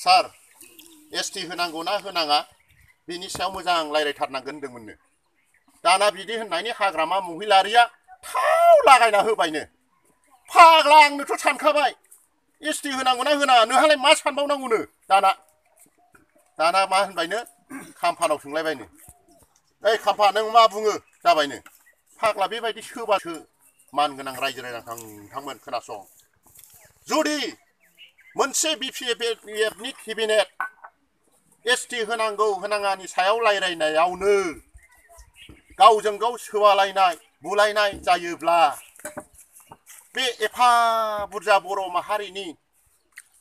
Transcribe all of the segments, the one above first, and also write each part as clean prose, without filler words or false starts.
सार ST होनांगौ ना होनाङा बिनि सायाव मोजां रायज्लायथारनांगोन होनदोंमोननो। दाना बिदि होननायनि हाग्रामा महिलारिया थाव लागायना होबायनो। फाग्ला आंनोथ' सानखाबाय एसटि होनांगौ ना होनाङा, नोंहालाय मा सानबावनांगौनो। दाना मा होनबायनो, खाम्फानाव सोंलायबायनो, ओइ खाम्फा नों मा बुङो जाबायनो। फाग्ला बेबायदि सोबासो मानगोनां रायजो राजा नोंथांमोन खोनासं। जुदि मोनसे बिपिएफनि केबिनेट एसटि होनांगौ होनाङानि सायाव रायज्लायनायावनो गावजों गाव सोलायनाय बुलायनाय जायोब्ला बे एफा बुरजा बर' माहारिनि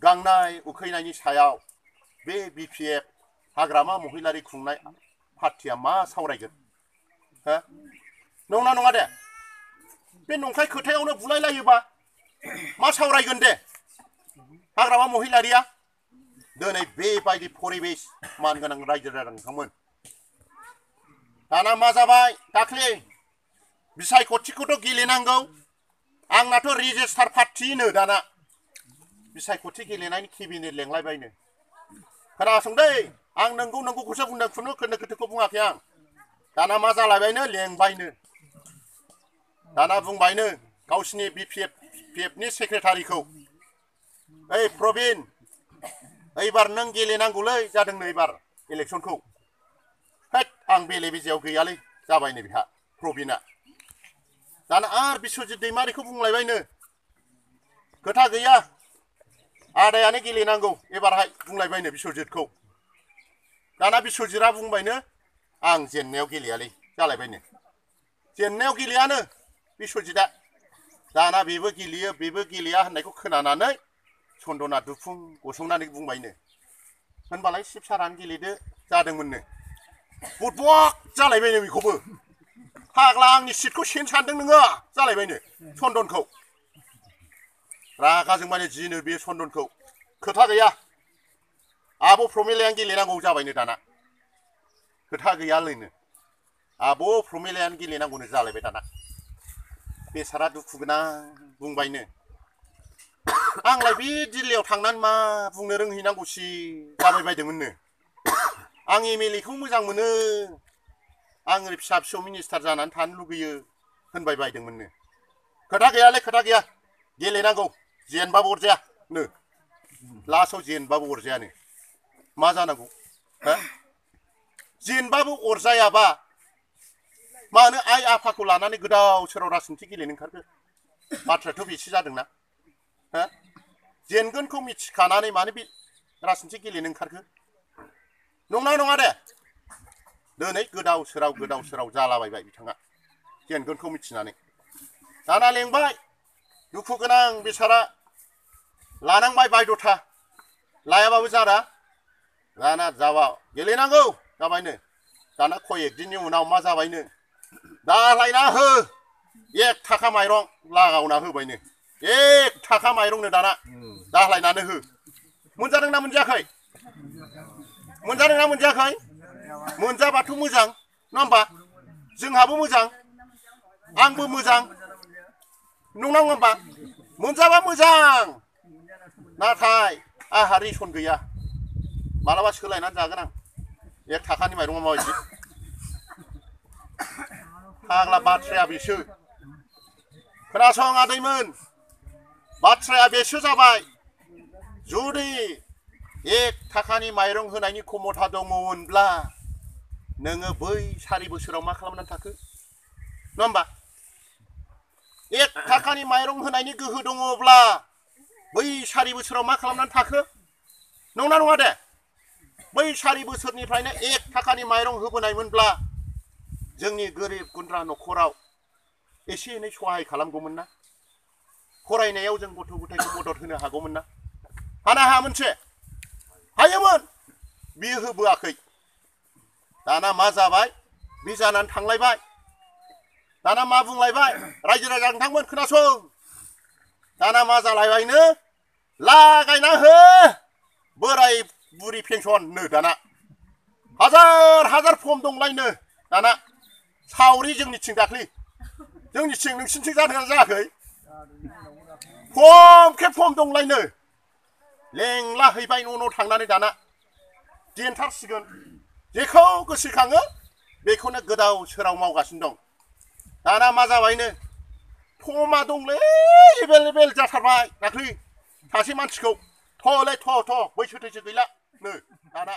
गांनाय उखैनायनि सायाव बे बिपिएफ हाग्रामा महिलारि खुंनाय पार्टिया मा सावरायगोन हो? नंना नङा दे? बे नंखाय खोथायावनो बुलायलायोबा मा सावरायगोन दे हाग्रामा महिलारिया? दिनै बेबायदि परिबेस मानगोनां रायजो राजा नोंथांमोन। दाना मा जाबाय, दाख्लै बिसायख'थिखौथ' गेलेनांगौ, आंनाथ' रेजिस्टार पार्टिनो दाना बिसायख'थि गेलेनायनि केबिनेट लेंलायबायनो। खोनासंदै, आं नंगौखौसो बुंदों, खुनु खोनो खोथोखौ बुङाखै आं। दाना मा जालायबायनो, लेंबायनो। दाना बुंबायनो गावसिनि बिपिएफनि सेक्रेटारिखौ, ओइ प्रबिन एबार नों गेलेनांगौलै जादोंनो एबार इलेक्सनखौ। हैद आं बेले बेजेयाव गैयालै जाबायनो बिहा प्रबिना। दाना आरो बिस्वजित दैमारिखौ बुंलायबायनो, खोथा गैया आदायानो गेलेनांगौ एबारहाय बुंलायबायनो बिस्वजितखौ। दाना बिस्वजितआ बुंबायनो, आं जेननायाव गेलेयालै जालायबायनो। जेननायाव गेलेयानो बिस्वजितआ। दाना बेबो गेलेयो बेबो गेलेया होननायखौ खोनानानै सन्दना दुफुं गसंनानै बुंबायनो, होनबालाय शिबसारानो गेलेदो जादोंमोननो। बुदबक जालायबायनो बेखौबो। फाग्ला आंनि सिटखौ सेन सानदों नोङो जालायबायनो सन्दनखौ। रागाजों माने जिनो बे सन्दनखौ। खोथा गैया आब' प्रमिलायानो गेलेनांगौ जाबायनो दाना। खोथा गैयालायनो आब' प्रमिलायानो गेलेनांगौनो जालायबाय दाना। बेसारा दुखु गोनां बुंबायनो, आंलाय बे जिल्लायाव थांनानै मा बुंनो रोंहैनांगौसि जाबाय बायदोंमोननो। आं एमएलए खौ मोजां मोनो, आं ओरै फिसा फिसौ मिनिस्टार जानानै थानो लुगैयो होनबाय बायदोंमोननो। खोथा गैयालै खोथा गैया, गेलेनांगौ जेनबाबो अरजायानो। लास्टआव जेनबाबो अरजायानो। मा जानांगौ हो? जेनबाबो अरजायाबा मानो आइ आफाखौ लानानै गोदाव सोराव राजनिथि गेलेनो ओंखारखो? बाथ्रायाथ' बेसो जादोंना हो? जेनगोनखौ मिथिखानानै मानो बे राजनिथि गेलेनो ओंखारखो? नंना नङा दे? दिनै गोदाव सोराव जालाबायबाय बिथाङा जेनगोनखौ मिथिनानै। दाना लेंबाय, दुखु गोनां बेसारा लानांबाय बायद'था, लायाबाबो जारा। दाना जाबा गेलेनांगौ जाबायनो। दाना कयेक दिननि उनाव मा जाबायनो, दालायना हो 1 थाखा माइरं लागावना होबायनो। 1 थाखा माइरंनो दाना दालायनानै हो। मोनजादोंना मोनजायाखै? मोनजादोंना मोनजायाखै? मोनजाबाथ' मोजां नङा होमबा? जोंहाबो मोजां, आंबो मोजां, नंना नङा होमबा? मोनजाबा मोजां, नाथाय आंहा रेसन गैया। मालाबा सोलायनानै जागोन आं। 1 थाखानि माइरङा माबायदि? फाग्ला बाथ्राया बेसो। खोनासं आदैमोन, बाथ्राया बेसो जाबाय। जुदि 1 थाखानि माइरं होनायनि क्षमता दङमोनब्ला नोङो बै 4 बोसोराव मा खालामनानै थाखो? नङा होमबा? 1 थाखानि माइरं होनायनि गोहो दङब्ला बै 4 बोसोराव मा खालामनानै थाखो? नंना नङा दे? बै 4 बोसोरनिफ्रायनो 1 थाखानि माइरं होबोनायमोनब्ला जोंनि गोरिब गुन्द्रा न'खराव एसे एनै सहाय खालामगौमोन ना? फरायनायाव जों गथ' गथायखौ मदद होनो हागौमोन ना? हाना हायामोनसे? हायोमोन। बियो होबोआखै। दाना मा जाबाय? बे जानानै थांलायबाय। दाना मा बुंलायबाय? रायजो राजा नोंथांमोन खोनासं। दाना मा जालायबायनो, लागायना हो बोराय बुरि पेन्सननो दाना हाजार फर्म दंलायनो। दाना सावरि जोंनिथिं दाख्लै, जोंनिथिं नोंसिनिथिं जादोंना जायाखै? फर्म के फर्म दंलायनो। लेंला हैबाय न' थांनानै दाना देनथारसिगोन जेखौ गोसोखाङो बेखौनो गोदाव सोराव मावगासिनो दं दाना मा जाबायनो थमा दंलै एभेलेबेल जाथारबाय दाख्लै सासे मानसिखौ थ'लै थ' बैसो थैसो गैला नो दाना